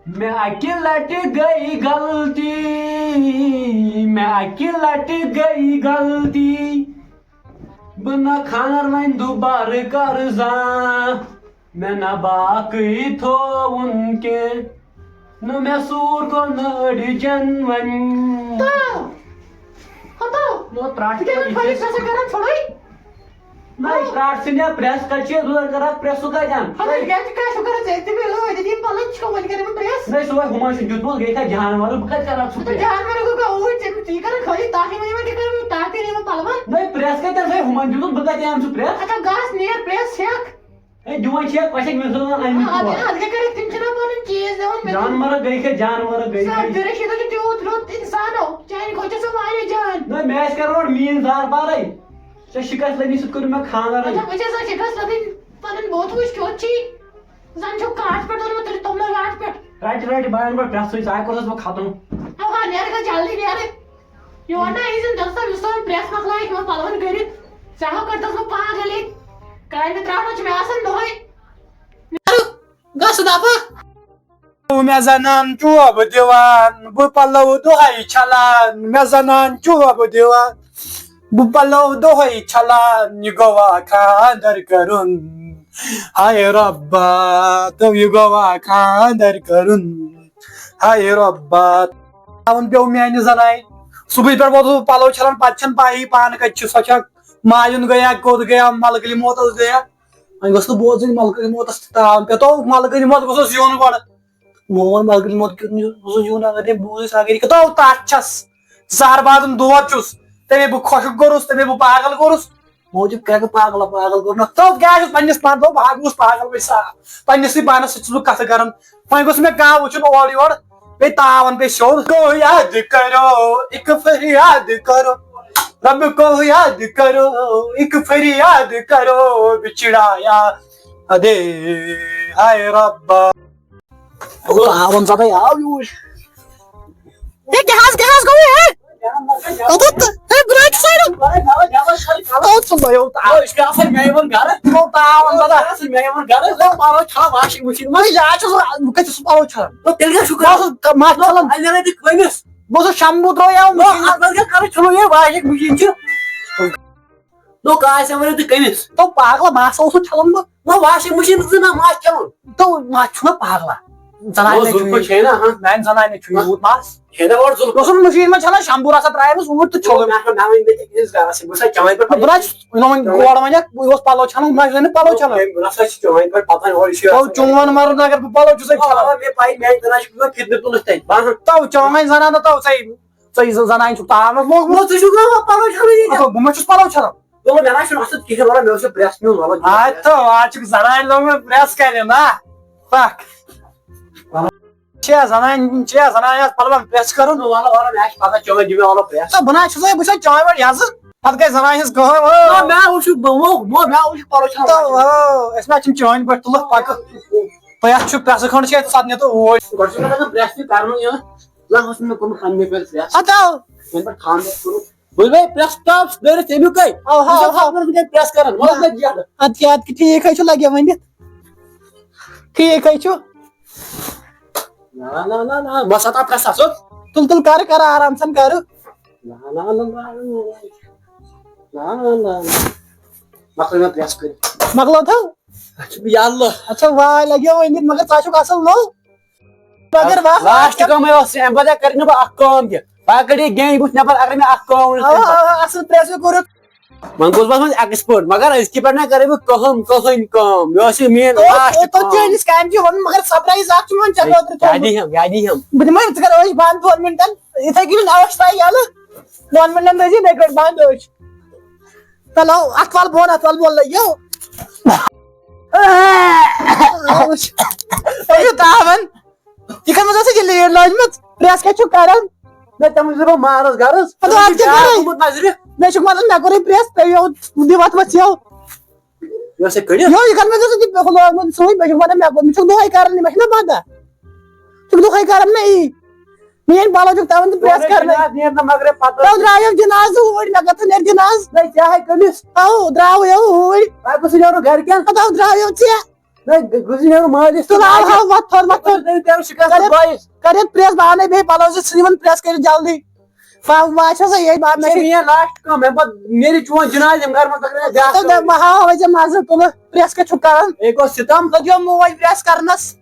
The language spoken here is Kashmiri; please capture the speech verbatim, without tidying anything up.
مےٚ اَکہِ لَٹہِ گٔے غلطی، مےٚ اَکہِ لَٹہِ گٔے غلطی، بہٕ نہ خانٛدر وۄنۍ دُبارٕ کَرٕ زانٛہہ، مےٚ نہ باقٕے تھووُن کینٛہہ، نہ مےٚ سوٗر کوٚر نہٕ أڈجَن وۄنۍ۔ ہتو، نو ترٛٹھ ژٕ کیٛاہ چھُکھ خٲلی پرٛٮ۪س کران ژھوٚرُے؟ نہ، ترٛٹھ ژھٕنیا پرٛٮ۪س، کَتہِ چھِ یہِ روزان کران پرٛٮ۪س، سُہ کَتہِ اَن؟ ہتو، ژٕ کیٛاہ چھُکھ، کیٛاہ چھُکھ کران ژٕ؟ ژےٚ تہِ مےٚ لٲگۍ دِتھ یِم پَلو چھٔلۍ، وۄنۍ کَرٕ بہٕ پرٛٮ۪س۔ نہ، سُہ وۄنۍ ہُمَن چھُ دیُتمُت، گٔے کَتھ جانوَرَن، بہٕ کَتہِ کَرٕ اَتھ سُہ تہٕ پرٛٮ۪س؟ جانوَرَن گوٚو گوٚو، ژےٚ، ژٕ یہِ کَران خٲلی تَتھ یِمَن، یِمَن تہِ کَران تَتھ تہِ یِمَن پَلوَن۔ نہ، پرٛٮ۪س کَتہِ اَن، سُہ وۄنۍ دیُتمُت، بہٕ کَتہِ اَنہٕ سُہ پرٛٮ۪س؟ اَتھ ہا گاسہٕ نیر پرٛٮ۪س ہٮ۪کھ۔ ہے، دِوان چھِ یَتھ پَشَک مِثال اَنہِ آ، اَدٕ، پوش۔ اَدٕ کیٛاہ کَرَکھ؟ تِم چھِنہ پَنٕنۍ چیٖز دِوان مےٚ۔ جانوَرَن گٔے کھےٚ، جانوَرَن گٔے سُہ کھےٚ۔ عبدالرشیٖد چھُ تیوٗت رُت اِنسان، ہو، چانہِ کھۄتہٕ چھُ سُہ واریاہ جان۔ نہ، مےٚ آسہِ کَرُن اورٕ میٛٲنۍ زار بارَے۔ ژےٚ شِکَس لٔگی سۭتۍ کوٚر مےٚ خانٛدَر۔ اچھا، وٕچھ حظ، ژےٚ شِکَس لٔگٕنۍ پَنُن بُتھ وٕچھ کیُتھ چھی۔ زَن چھُکھ کاٹھ پٮ۪ٹھ دوٚرمُت تُلِتھ توٚملَے واٹھ پٮ۪ٹھ۔ رَٹہِ، رَٹہِ، بہٕ اَنہٕ گۄڈٕ پرٛٮ۪س سۭتۍ، ژٕ آے کوٚرُس بہٕ ختم۔ اَوا، نیرٕ گژھ جلدی نیرٕ۔ یور نہ یی زن دستو وستو پرٛٮ۪س مۄکلٲیِتھ یِمن پلون کٔرِتھ۔ ژےٚ ہو کٔرۍتس بہٕ پاگل ییٚتہِ۔ کامہِ ترٛاونس چھُ مےٚ آسان دۄہے۔ نیرٕ، گژھ دپہٕ۔ مےٚ زنان چوب دِوان، بہٕ پلو دۄہے چھلان۔ مےٚ زنان چوب دِوان، بہٕ پلو دۄہے چھلان۔ یہِ گوٚوا خاندر کرُن؟ ہاے رۄبا، تو یہِ گوٚوا خاندر کرُن؟ ہاے رۄبا۔ تاوُن پیوٚو میانہِ زنانہِ۔ صُبحٕچ پٮ۪ٹھ ووتُس بہٕ پلو چھلان، پتہٕ چھنہٕ پَیی پانہٕ کتہِ چھِ۔ سۄ چھا مالیُن گٔیا، کوٚت گٔیا، ملکہٕ موتس گٔیا۔ وۄنۍ گوٚژھ نہٕ بوزٕنۍ ملکہٕ موتس تہِ تاوُن پیوٚو۔ تو ملکہٕ موت گوٚژھُس یُن گۄڈٕ۔ مون ملکہٕ موت کیُتھ نیوٗ-، گوٚژھُس یُن، اگر تٔمۍ بوٗز أسۍ، اگر یہِ کتو تتھ چھس زہر بادُن دود چھُس، تٔمۍ بہٕ خۄشک کوٚرُس، تٔمۍ بہٕ پاگل کوٚرُس۔ موجوٗب کیٛاہ گوٚو پاگل، پاگل کوٚر نہ۔ تو کیٛاہ چھُس پننِس پانس، تو بہٕ ہا گوٚوُس پاگل وۄنۍ صاف۔ پننِسٕے پانس سۭتۍ چھُس بہٕ کتھٕ کران۔ وۄنۍ گوٚژھ مےٚ کانٛہہ وٕچھُن اورٕ یورٕ، بیٚیہِ تاوان بیٚیہِ سیوٚد۔ کو یاد کرو، ایک فریاد کرو، رب کو یاد کرو، ایک فریاد کرو، بچڑایا دے، ہائے ربا۔ تاوان زبے آو یوٗرۍ۔ ہے، کیٛاہ حظ، کیٛاہ حظ گوٚو، ہے؟ کوٚت، ہے، برٛاے چھُ سایڈَس۔ کوٚت ژٕ لایو تاو؟ یہِ چھُ آسان مےٚ یِوان گَرٕ۔ کوٚت تاوَن دَدا؟ یہِ چھُ آسان مےٚ یِوان گَرٕ۔ ہے، پَلو چھَلان واشِنٛگ مِشیٖن منٛز۔ ہے، یہِ حظ چھُس بہٕ، بہٕ کَتہِ چھُس پَلو چھَلان؟ نہ، تیٚلہِ کیٛاہ چھُکھ بہٕ کران؟ اوسُس مَس نہ، چھَلان۔ اَلہِ رَٹہِ کٔمِس؟ بہٕ اوسُس شمبو ترٛوو یَوٕ نہ، مِشیٖن منٛز۔ اَتھ منٛز کیٛاہ کَرُن چھَلُن یہِ واشِنٛگ مِشیٖن چھِ؟ نہ، کانٛہہ آسہِ وَنان تُہۍ کٔمِس؟ تو پاگلا، مَس اوسُس چھَلان بہٕ۔ نہ، واشِنٛگ مِشیٖن زٕ نہ مَس چھَلُن۔ تو مَس چھُنہ پاگلا۔ زنانہِ نہ، مےٚ ظُلمہٕ چھُے۔ چھے نہ، ہاں۔ میٛانہِ زنانہِ مےٚ چھُے نہ۔ یوٗت مَس۔ چھے نہ اورٕ ظُلمہٕ۔ اوسُس مِشیٖن منٛز چھَلان، شمبو رَژھا ترٛایمَس اوٗرۍ تہٕ چھوٚلُم۔ مےٚ آسان ناوٕنۍ مےٚ تہِ أکِس گَرَس سۭتۍ۔ بہٕ چھُسا چانہِ پٮ۪ٹھ بہٕ درٛاس وۄنۍ وۄنۍ گوڈ وۄنۍ اَکھ، بہٕ اوسُس پَلو چھَلان، بہٕ چھُسا نہٕ پَلو چھَلان۔ بہٕ نہ سا چھُس چانہِ پٮ۪ٹھ پَتہٕ وۄنۍ یہِ چھُ تو آسان۔ چون مَرُن اگر بہٕ پَلو چھُسَے آ، چھَلان۔ آ، مےٚ پَے، میٛانہِ زَنانہِ چھُ مےٚ فِتنہٕ تُلُتھ تَتہِ۔ بہٕ اَنہٕ تو چون وۄنۍ زَنان تہٕ تو ژَے، ژَے زَنانہِ چھُکھ تاونَس لوگمُت۔ نہ، ژٕ چھُکھ نہٕ پَلو چھَلان ییٚتہِ۔ اَدٕ بہٕ ما چھُس پَلو چھَلان؟ چلو، مےٚ نہ چھُنہٕ اَتھ سۭتۍ کِہیٖنۍ وَلہٕ، مےٚ اوس یہِ پرٛٮ۪س نیُن وَلہٕ۔ آ، تو آز چھُکھ زَنانہِ لوگمُت پرٛٮ۪س کَرِ نا۔ پَکھ۔ چھےٚ زنانہِ، چھےٚ زنانہِ آز پلون پرٛٮ۪س کرُن۔ وَلہٕ، وَلہٕ، مےٚ چھِ پَتہ، چٲنۍ دِ مےٚ وَلہٕ پرٛٮ۪س۔ تہٕ بہٕ نہ چھُسے، بہٕ چھُسے چٲنۍ پٲٹھۍ یَزٕ۔ پَتہٕ گٔے زنانہِ ہٕنٛز کٲم، او۔ نہ، مےٚ وٕچھ، بہٕ، مو، مو، مےٚ وٕچھ پَلو چھَلان۔ تہٕ، او، أسۍ ما چھِنہٕ چٲنۍ پٲٹھۍ تُلُکھ پَکہٕ۔ تۄہہِ اَتھ چھُ پرٛٮ۪سہٕ کھنٛڈ چھِ اَتہِ سَتنہِ تہٕ اوٗرۍ۔ گۄڈٕ چھُ مےٚ لَگان پرٛٮ۪س تہِ کَرنُے، یہِ نہ ہسا چھُنہٕ مےٚ کوٚرمُت کھَنٛڈ مےٚ پٮ۪ٹھ پرٛٮ۪س۔ اَدٕ او۔ ییٚمہِ پٮ۪ٹھ خانٛدر کوٚرُتھ۔ بہٕ گٔے پرٛٮ۪س ٹاپ دٲرِتھ اَمیُکے۔ او، ہو، بہٕ چھُس ہو۔ اَتھ منٛز وٕنکٮ۪ن پرٛٮ۪س کَران، مطلب، مےٚ دِ یَتھ۔ اَدٕ کیٛاہ، اَدٕ کیٛاہ، ٹھیٖک حظ چھُ، لَگیو ؤنِتھ۔ ٹھیٖک حظ چھُ۔ نہ، نہ، نہ، نہ، بہٕ ہسا تھاو پرٛٮ۪س اَصٕل۔ تُل، تُل، کَرٕ، کَرٕ، آرام سان کَرٕ۔ نہ، نہ، نہ، نہ، نہ، نہ، نہ، نہ۔ مۄکلٲے مےٚ پرٛٮ۪س کٔرِتھ۔ مۄکلٲو تھو؟ اچھا، یا اللہ۔ اچھا، واے لَگیو ؤنِتھ، مگر ژٕ چھُکھ اَصٕل نوٚو۔ مگر واہ، واہ، لاسٹ کٲمٕے اوس، اَمہِ پَتہٕ کَرٕ نہٕ بہٕ اَکھ کٲم تہِ۔ پَگاہ کَڑٕ یہِ گیم بُتھ نٮ۪بَر، اگر مےٚ اَکھ کٲم ؤنِو اَوا، تَمہِ پَتہٕ۔ اَوا، اَصٕل پرٛٮ۪س کوٚرُکھ۔ وۄنۍ گوٚژھ بہٕ آسُن expert، مگر أزکہِ پٮ۪ٹھ نہ کَرٕ بہٕ کٕہٕنۍ، کٕہٕنۍ کٲم۔ یہِ اوس یہِ main او، last او، تو کٲم۔ چٲنِس کامہِ چھُ وَنُن، مگر surprise اَکھ چھُ وۄنۍ ژےٚ خٲطرٕ کیٛاہ تھوٚومُت۔ دِیہِ ہم، کیٛاہ دِیہِ ہم؟ بہٕ دِمَے، ژٕ کَر ٲش بنٛد دۄن مِنٹَن، یِتھَے کٔنۍ ٲش ترٛاو یَلہٕ، دۄن مِنٹَن تھٲیزِ یِتھَے کٔنۍ بنٛد ٲش۔ تَلہٕ ہو، اَتھ وَل بۄن، اَتھ وَل بۄن لَگیو۔ ٲش۔ ٲش ترٛاوان۔ یہِ کَمہِ منٛز ٲسٕکھ یہِ لیٖڈ لٲجمٕژ؟ پرٛٮ۪س کیٛاہ چھُکھ کَران؟ نہ، تِمَن چھُس بہٕ مارَس گَرَس۔ اَدٕ اَتھ کیٛاہ بیٛاکھ کَرَے؟ گوٚمُت نظرِ۔ مےٚ چھُکھ وَنان، مےٚ کوٚرُے پرٛٮ۪س، ژےٚ یَو دِ وَتھ وَتھ یَو۔ یہِ اوسَے کٔڑِتھ۔ یَو، یہِ کَتھ منٛز ٲسٕکھ یہِ لٲجمٕژ سُے؟ مےٚ چھُکھ وَنان، مےٚ کوٚر، مےٚ چھُکھ دۄہَے کَران، مےٚ چھُنہ پَتہ۔ ژٕ چھُکھ دۄہَے کَران مےٚ یی۔ میٛٲنۍ پَلو چھُکھ تھاوان ژٕ پرٛٮ۪س کَرنَے۔ جِناز نیرِ نہٕ مَگرَے پَتہٕ۔ تَو درٛایو جِناز اوٗرۍ، مےٚ کَتھ نیرِ جِناز؟ نہ، ژےٚ ہَے کٔمِس؟ اَو، درٛاو یَو اوٗرۍ۔ تۄہہِ کُس نیرُن گَرِکٮ۪ن؟ اَدٕ اَو درٛاو یَو ژےٚ۔ نہ، گُزرِ نیرُن مٲلِس تہٕ تُل، آو، آو، وۄتھ، تھوٚد، وۄتھ، تھوٚد۔ تیٚلہِ تیٚلہِ شِکَس تہٕ کٔرِتھ، بٲیِس۔ کٔرِتھ پرٛٮ۪س بانَے بیٚیہِ پَلو زٕ ژھٕنِمَن پرٛٮ۪س کٔرِتھ جلدی۔ فا-، وۄنۍ چھَس یہِ بَنٛد۔ ژےٚ میٛٲنۍ last کٲم، مےٚ پَتہٕ نیرِ چون جِنازٕ یِم گَرٕ منٛز پَکنٲیِتھ بیٛاکھ تہٕ کٲم۔ بہٕ ہاوَے ژےٚ مَزٕ تُلہٕ پرٛٮ۪س کَتہِ چھُکھ کَران۔ ہے گوٚو سِتَم۔ تہٕ دِیو موج پرٛٮ۪س کَرنَس۔